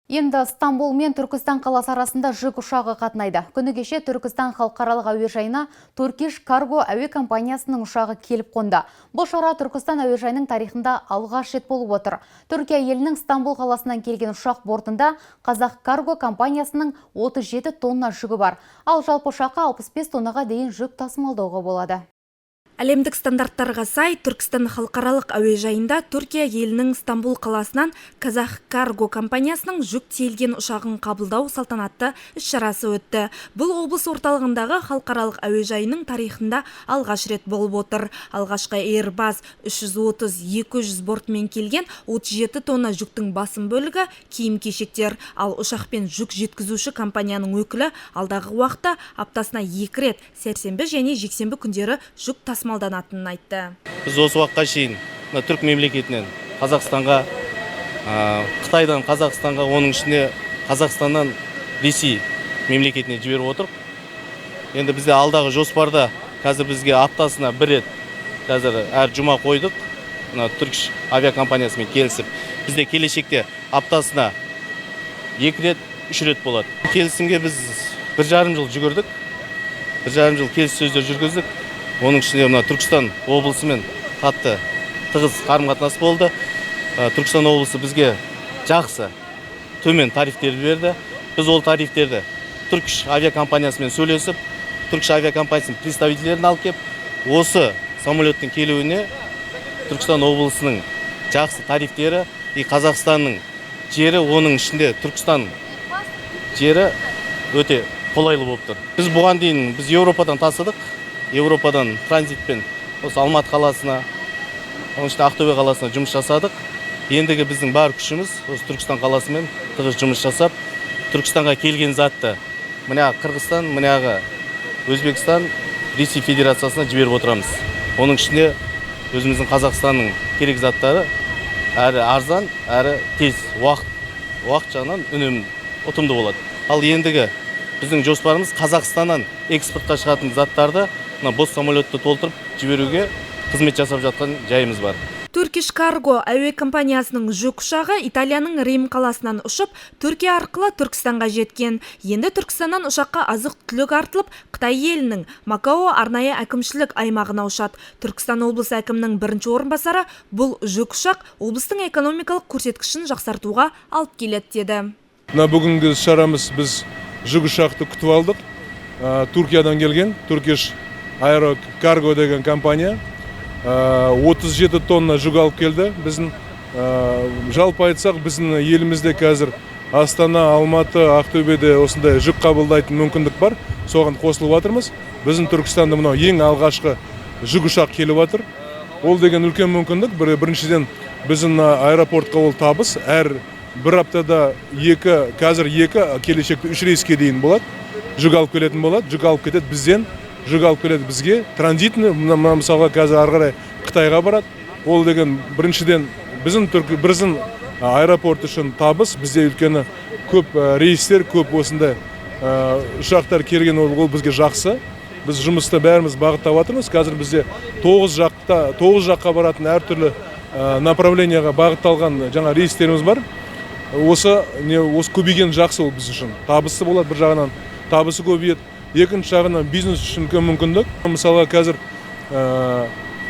Енді Стамбул мен Түркістан қаласы арасында жүк ұшағы қатынайды. Күні кеше Түркістан халықаралық әуежайына Turkish Cargo әуе компаниясының ұшағы келіп қонды. Бұл шара Түркістан әуежайының тарихында алғаш рет болып отыр. Түркия елінің Стамбул қаласынан келген ұшақ бортында Қазақ Карго компаниясының 37 тонна жүгі бар. Ал жалпы ұшаққа 65 тоннаға дейін жүк тасымалдауға болады. Әлемдік стандарттарға сай Түркістан халықаралық әуежайында Түркия елінің Стамбул қаласынан Казах Карго компаниясының жүк тиелген ұшағын қабылдау салтанатты іс-шарасы өтті. Бұл облыс орталығындағы халықаралық әуежайының тарихында алғаш рет болып отыр. Алғашқы Airbus 330-200 бортымен келген 37 тонна жүктің басым бөлігі киім-кешектер. Ал ұшақпен жүк жеткізуші компанияның өкілі алдағы уақытта аптасына екі рет, сәрсенбі және жексенбі күндері жүк тасымалданатынын айтты. Біз осы уақытқа шейін мына түрік мемлекетінен Қазақстанға, Қытайдан Қазақстанға, оның ішінде Қазақстаннан Ресей мемлекетіне жіберіп отырық. Енді бізде алдағы жоспарда қазір бізге аптасына бір рет, қазір әр жұма қойдық мына Turkish авиакомпаниясымен келісіп. Бізде келешекте аптасына екі рет, үш рет болады. Келісімге біз 1,5 жыл жүгірдік, 1,5 жыл келіссөздер жүргіздік. Оның ішінде мына Түркістан облысымен қатты тығыз қарым қатынас болды. Түркістан облысы бізге жақсы төмен тарифтерді берді. Біз ол тарифтерді Turkish авиакомпаниясымен сөйлесіп, Turkish авиакомпаниясының представительдерін алып келіп, осы самолеттің келуіне Түркістан облысының жақсы тарифтері и Қазақстанның жері, оның ішінде Түркістан жері өте қолайлы болып тұр. Біз бұған дейін біз Еуропадан тасыдық. Еуропадан транзитпен осы Алматы қаласына, оның ішінде Ақтөбе қаласына жұмыс жасадық. Ендігі біздің бар күшіміз осы Түркістан қаласымен тығыз жұмыс жасап, Түркістанға келген затты мына Қырғызстан, мынағы Өзбекстан, Ресей Федерациясына жіберіп отырамыз. Оның ішінде өзіміздің Қазақстанның керек заттары әрі арзан, әрі тез, уақыт жағынан үнемді, ұтымды болады. Ал ендігі біздің жоспарымыз Қазақстаннан экспортқа шығатын заттарды мына бос самолетті толтырып жіберуге қызмет жасап жатқан жайымыз бар. Turkish Cargo әуе компаниясының жүк ұшағы Италияның Рим қаласынан ұшып, Түркия арқылы Түркістанға жеткен. Енді Түркістаннан ұшаққа азық-түлік артылып, Қытай елінің Макао арнайы әкімшілік аймағына ұшады. Түркістан облысы әкімінің бірінші орынбасары бұл жүк ұшақ облыстың экономикалық көрсеткішін жақсартуға алып келеді деді. Мына бүгінгі шарамыз, біз жүк ұшақты күтіп алдық. Түркиядан келген Turkish Aero Cargo деген компания 37 тонна жүк алып келді. Біздің жалпы айтсақ, біздің елімізде қазір Астана, Алматы, Ақтөбеде осындай жүк қабылдайтын мүмкіндік бар. Соған қосылып жатырмыз. Біздің Түркістанда мынау ең алғашқы жүк ұшақ келіп жатыр. Ол деген үлкен мүмкіндік. Біріншіден, біздің мына аэропортқа ол табыс. Әр бір аптада екі, қазір екі, келешекте үш рейске дейін болады. Жүк алып келетін болады, жүк алып кетеді бізден, жүк алып келеді бізге транзитный. Мына мысалға, қазір ары қарай Қытайға барады. Ол деген біріншіден біздің аэропорт үшін табыс. Бізде өйткені көп рейстер, көп осындай ұшақтар келген, ол бізге жақсы. Біз жұмысты бәріміз бағыттап жатырмыз. Қазір бізде тоғыз жақта, тоғыз жаққа баратын әртүрлі направление ға бағытталған жаңа рейстеріміз бар. Осы не, осы көбейген жақсы, ол біз үшін табысы болады. Бір жағынан табысы көбейеді, екінші жағынан бизнес үшін үлкен мүмкіндік. Мысалға, қазір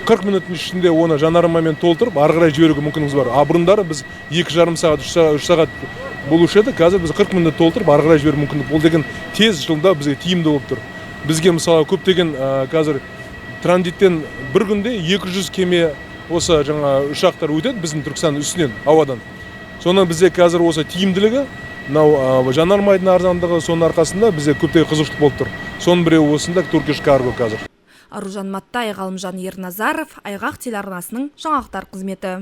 40 минуттың ішінде оны жанармаймен толтырып, ары қарай жіберуге мүмкіндігіміз бар. А бұрындары біз 2,5 сағат, 3 сағат, 3 сағат болушы еді. Қазір біз 40 минут толтырып, ары қарай жіберу мүмкіндік. Ол деген тез жылда бізге тиімді болып тұр. Бізге, мысалы, көптеген қазір транзиттен бір күнде 200 кеме, осы жаңа ұшақтар өтеді біздің Түркістан үстінен ауадан. Соны бізде қазір осы тиімділігі, мынау жанармайдың арзандығы, соның арқасында бізде көптеген қызығушылық болып тұр. Соның біреуі осында Turkish Cargo қазір. Аружан Маттай, Ғалымжан Ерназаров, Айғақ телеарнасының жаңалықтар қызметі.